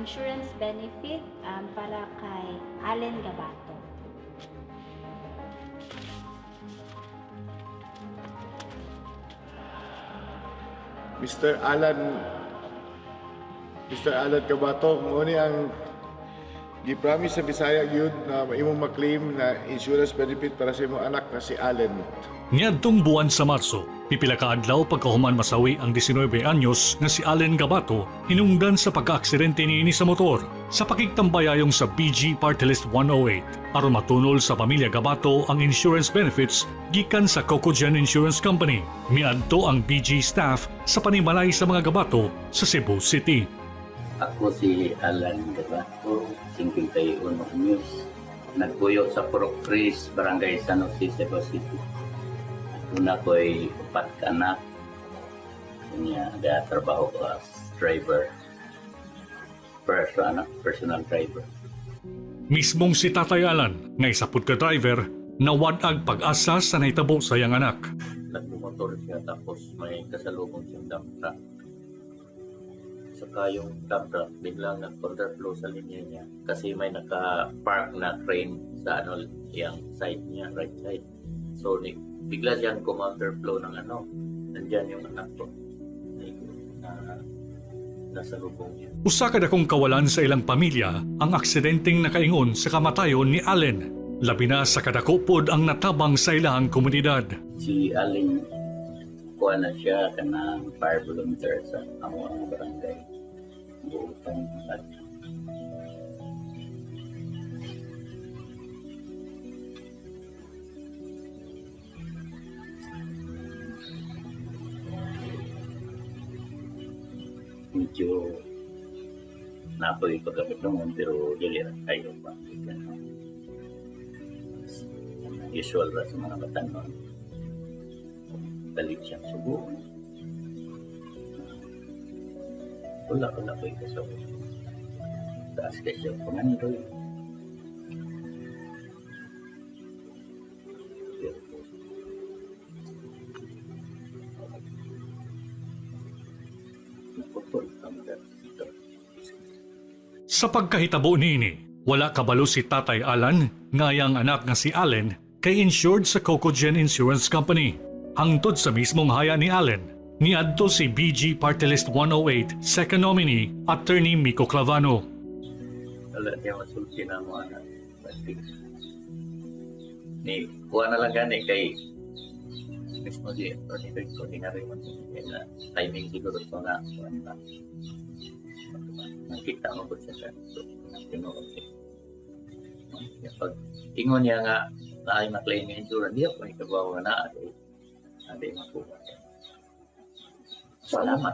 insurance benefit para kay Allen Gabato. Mr. Alan Mr. Alan Cabato, mo ni ang gi-promise sa Bisaya gyud na imong maklaim na insurance benefit para sa imong anak na si Allen. Niadtong buwan sa Marso, pipila ka adlaw pagkahuman masawi ang 19 anyos nga si Allen Gabato hinungdan sa pagkaaksidente niini sa motor sa pakigtambayayong sa BG Party List 108 aron matunol sa pamilya Gabato ang insurance benefits gikan sa Cocogen Insurance Company. Miadto ang BG staff sa panimalay sa mga Gabato sa Cebu City. Ako si Alan Gabato, 51 anyos. Nagpuyo sa Purok Chris, Barangay San Jose, Cebu City. Una ko'y upat ka anak. Kanya, trabaho ko as driver. Personal driver. Mismong si Tatay Alan, nga isa pud ka driver, nawad-ag pag-asa sa nahitabo sa iyang anak. Nagbumotor siya, tapos may kasalubong siyang dump truck. Saka yung dump truck biglang nag-counterflow sa linya niya kasi may naka-park na crane sa ano yung side niya, right side. So bigla siyang counterflow ng ano, nandyan yung anak ko na nasa lubong niya. Usa ka dakong kawalan sa ilang pamilya ang aksidenteng nakaingon sa kamatayon ni Allen. Labi na sa kadako pod ang natabang sa ilang komunidad. Si Aling, kuha na siya kanang fire volunteer sa amo ang barangay. Buutan at medyo napoy pagkabit pero dili ra kayo pa. Usual ra sa mga batanon. Dali siyang sugo. Wala ko na ko'y kasabot. Taas kay siya pangandoy. Pero naputol ang dito. Sa pagkahitabo niini, wala kabalo si Tatay Alan nga iyang anak nga si Allen kay insured sa Cocogen Insurance Company. Hangtod sa mismong haya ni Allen, niadto si BG Party List 108 second nominee Attorney Mico Clavano. Wala niya masulti na mo anak. Pati. Ni, kuha na lang gani kay mismo si Atty. Rico, di nga rin man na timing siguro ito nga. Kuha na. Nakita mo po siya sa so, tinuod siya. Pag ingon niya nga na ay maklaim yung insurance, di ako ikabaw na ay hindi makuha. Salamat.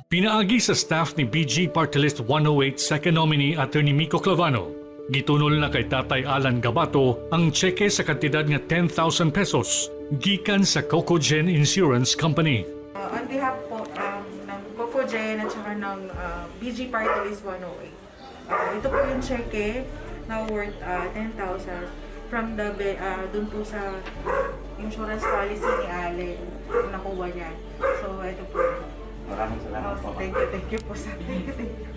Pinaagi sa staff ni BG Party List 108 second nominee Attorney Mico Clavano, gitunol na kay Tatay Alan Gabato ang tseke sa kantidad nga 10,000 pesos gikan sa Cocogen Insurance Company. On behalf po ng Cocogen at saka ng BG Party List 108. Ito po yung cheque na worth 10,000 from the dun po sa insurance policy ni Allen na nakuha niya. So ito po. Maraming salamat Oh, po. thank you po sa thank you, thank you.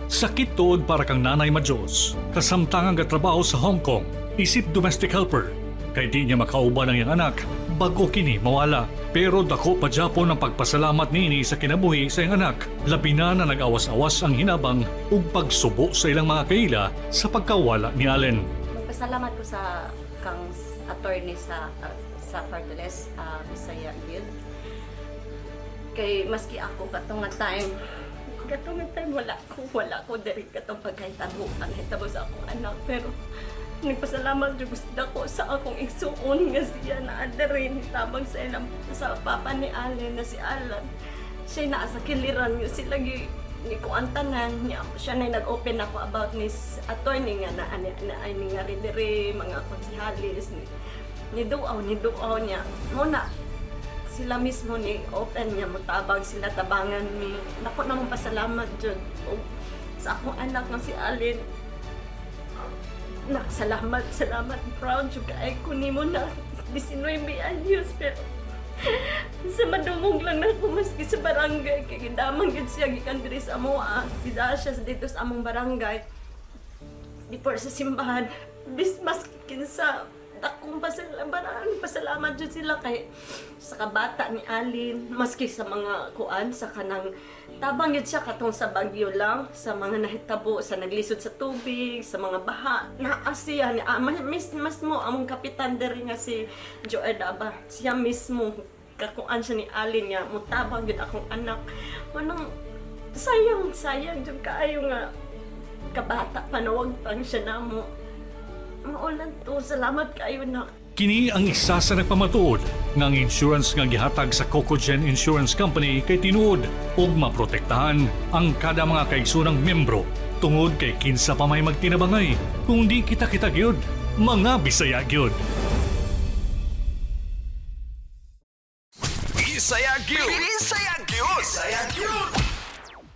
Sakit tuod para kang Nanay Majos, kasamtangang gatrabaho sa Hong Kong, isip domestic helper. Kay di niya makauban ang iyang anak, bago kini mawala. Pero dako pa Japon ang pagpasalamat niini sa kinabuhi sa iyang anak. Labi na na nag-awas-awas ang hinabang ug pagsubo sa ilang mga kaila sa pagkawala ni Allen. Magpasalamat ko sa kang attorney sa Party List, Bisaya Guild. Kay maski ako katong nga time wala ko diri katong pagkahitabo ang hitabo sa akong anak, pero nagpasalamat jud ko dako sa akong igsuon nga siya na diri tabang sa ilang sa papa ni Allen na si Alan. Siya naa sa kiliran nga sila gi ni kuan tanan niya, siya na nag-open ako about ni attorney nga na ani na ani nga rin diri mga konsehalis ni duaw niya mo na sila mismo ni open niya mutabang sila, tabangan mi. Nako namang pasalamat jud og sa akong anak nga si Alin. Nak, salamat, salamat. Proud jud kay ko nimo na 19 anyos, pero sa madungog Gidungog lang nako maski sa barangay kay gidamang gid siya gikan diri sa amoa. Gidaa siya dito sa among barangay. Before sa simbahan, bis mas kinsa dakong pasalamat, pasalamat jud sila kay sa kabata ni Alin, maski sa mga kuan sa kanang tabang yun siya katong sa Bagyo lang, sa mga nahitabo, sa naglisod sa tubig, sa mga baha, naa siya ni ah, mas mo among kapitan diri nga si Joel Daba, siya mismo kakuan siya ni Alin nga mutabang yun akong anak. Manang sayang sayang jud kaayo nga kabata pa nawagtang siya namo. Maulan to, salamat kayo na. Kini ang isa sa nagpamatuod nga ang insurance nga gihatag sa Cocogen Insurance Company kay tinuod ug maprotektahan ang kada mga kaigsoonang membro tungod kay kinsa pa may magtinabangay kung di kita-kita gyud, mga Bisaya gyud. Bisaya gyud. Bisaya gyud. Bisaya gyud.